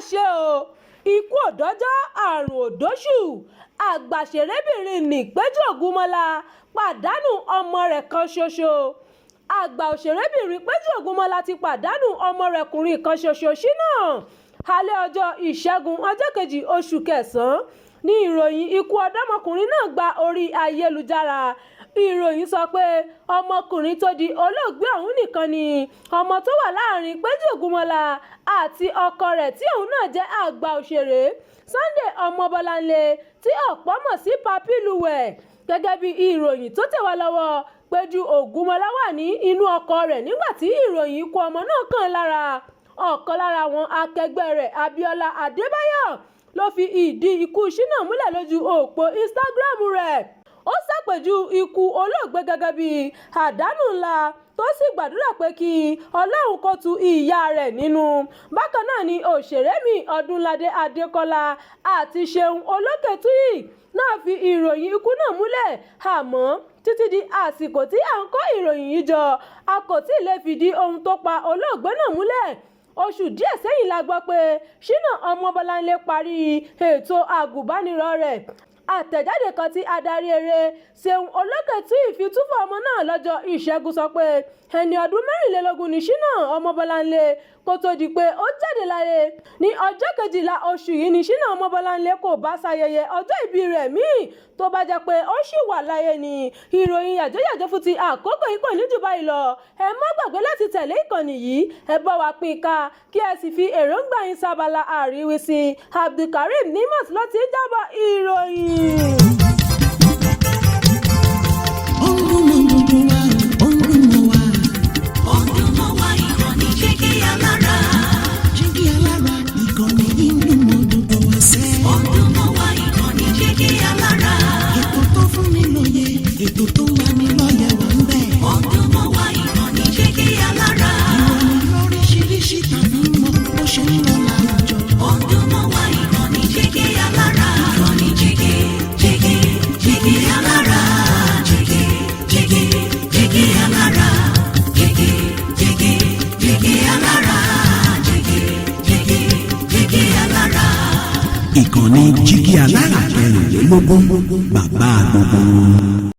Ṣe o, ikú ò dọ́jọ́, àrùn ò dóṣù. Àgbàṣerébìnrin ní Péjú Ògúnmọ́lá pàdánù ọmọ rẹ̀ kan ṣoṣo. Àgbà òṣèrébìnrin Péjú Ògúnmọ́lá ti pàdánù ọmọ rẹ̀ kùnrin kan ṣoṣo, Ṣínà. Alẹ́ ọjọ́ Ìṣẹ́gun, ọjọ́ 2 oṣù kẹsàn-án ní ìròyìn ikú ọ̀dọ́mọkùnrin náà gba orí ayélujára. Ìròyìn sọ pé ọmọkùnrin tó di olóògbé ọ̀hún nìkan ni ọmọ tó wà láàrin Péjú Ògúnmọ́lá àti ọkọ rẹ̀ tí òun náà jẹ́ àgbà òṣèré Sunday Ọmọbọ́láńlé, tí ọ̀pọ̀ mọ̀ sí Papi Luwe. Gẹ́gẹ́ bí ìròyìn tó tẹ̀ wá lọ́wọ́, Péjú Ògúnmọ́lá wà ní inú ọkọ̀ rẹ̀ nígbà tí ìròyìn ikú ọmọ náà kàn lára. Ọ̀kan lára àwọn akẹgbẹ́ rẹ̀, Abíọ́lá Adébáyọ̀, ló fi ìdí ikú Ṣínà múlẹ̀ lójú òpó Instagram rẹ̀. Ó ṣàpèjúwe ikú olóògbé gẹ́gẹ́ bí àdánù ńlá, tó sì gbàdúrà pé kí Ọlọ́run kó tu ìyá rẹ̀ nínú. Bákan náà ni òṣèré míì, Ọdúnládé Adékọ́lá àti Ṣeun Olókètúyì náà fi ìròyìn ikú náà múlẹ̀. Àmọ́ títí di àsìkò tí à ń kó ìròyìn yìí jọ, a kò tí ì lè fìdí ohun tó pa olóògbé náà múlẹ̀. Oṣù díẹ̀ sẹ́yìn la gbọ́ pé Ṣínà Ọmọbọ́láńlé parí ètò àgùnbánirọ̀ rẹ̀. Àtẹ̀jáde kan tí adarí eré Ṣeun Olókètúyì fi túfọ̀ ọmọ náà lọ́jọ́ Ìṣẹ́gun sọ pé ẹni ọdún 24 ní Ṣínà Ọmọbọ́láńlé kó tó di pé ó jáde láyé. Ní ọjọ́ 12 oṣù yìí ni Ṣínà Ọmọbọ́láńlé kò bá ṣayẹyẹ ọjọ́ ìbí rẹ̀ míì, tó bá jẹ́ pé ó ṣì wà láyé ni. Ìròyìn yàjóyàjó fún ti àkókò yìí kò ní jù báyìí lọ. Ẹ má gbàgbé láti tẹ̀lé ìkànnì yìí, ẹ bá wa pín ká, kí ẹ sì fi èròǹgbà yín sábala àríwísí. Abdulkareem Nimat ló ti ń jábọ̀ ìròyìn. Ó ń dún mọ́ gbogbo wa, ó ń dún mọ́ wa. Ó ń dún mọ́ wa, ìkànnì Jígí Alára. Jígí Alára, ìkànnì yìí ń dún mọ́ gbogbo wa sẹ́. Ó ń dún mọ́ wa, ìkànnì Jígí Alára. Ètò tó fún ni lóye, ètò tó ń lani lọ́yẹ̀ wà ń bẹ̀. Ó ń dún mọ́ wa, ìkànnì Jígí Alára. Ìròyìn lóríṣiríṣi tàbí mọ́ bó ṣe ń lọ láwùjọ. Ó ń dún mọ́ wa, ìkànnì Jígí Alára. Ìkànnì Jígí, Jígí, Jígí Alára. Jígí, Jígí, Jígí Alára. Jígí, Jígí, Jígí Alára. Jígí, Jígí, Jígí Alára. Ìkànnì Jígí Alára 24, bàbá gbogbo wọn.